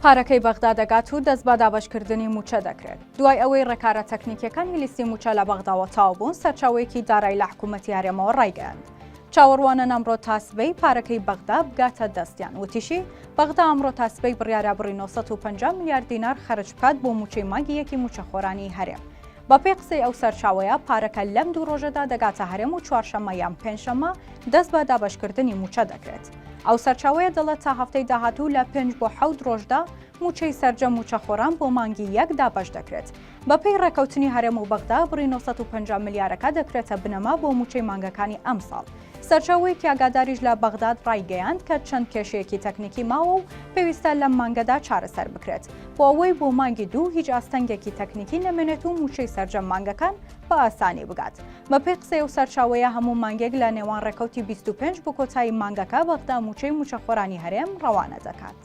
پارەکەی بەغدا دەگات و دەست بە دابەشکردنی مووچە دەکرێت. دوای ئەوەی ڕێکارە تەکنیکیەکانی لیستی مووچە لە بەغداوە تەواو بوون، سەرچاوەیەکی دارایی لە حکوومەتی هەرێمەوە ڕایگەیاند، چاوەڕوانن ئەمڕۆ تا سبەی پارەکەی بەغدا بگاتە دەستیان. وتیشی، بەغدا ئەمڕۆ تا سبەی بڕیارە بڕی 950 ملیار دینار خەرج بکات بۆ مووچەی مانگی یەکی مووچەخۆرانی هەرێم. بەپێی قسەی ئەو سەرچاوەیە، پارەکە لەم دوو ڕۆژەدا دەگاتە هەرێم و چوارشەممە یان پێنجشەممە دەست بە دابەشکردنی مووچە دەکرێت. ئەو سەرچاوەیە دەڵێت تا هەفتەی داهاتوو لە پێنج بۆ حەوت ڕۆژدا مووچەی سەرجەم مووچەخۆران بۆ مانگی یەک دابەش دەکرێت. بەپێی ڕێکەوتنی هەرێم و بەغدا بڕی 950 ملیارەکە دەکرێتە بنەما بۆ مووچەی مانگەکانی ئەمساڵ. سەرچاوەیەکی ئاگاداریش لە بەغداد ڕایگەیاند کە چەند کێشەیەکی تەکنیکی ماوە و پێویستە لەم مانگەدا چارەسەر بکرێت بۆ ئەوەی بۆ مانگی دوو هیچ ئاستەنگێکی تەکنیکی نەمێنێت و مووچەی سەرجەم مانگەکان بە ئاسانی بگات. بەپێی قسەی ئەو سەرچاوەیە هەموو مانگێک لە نێوان ڕێکەوتی 25 بۆ کۆتایی مانگەکە بەغدا مووچەی مووچەخۆرانی هەرێم ڕەوانە دەکات.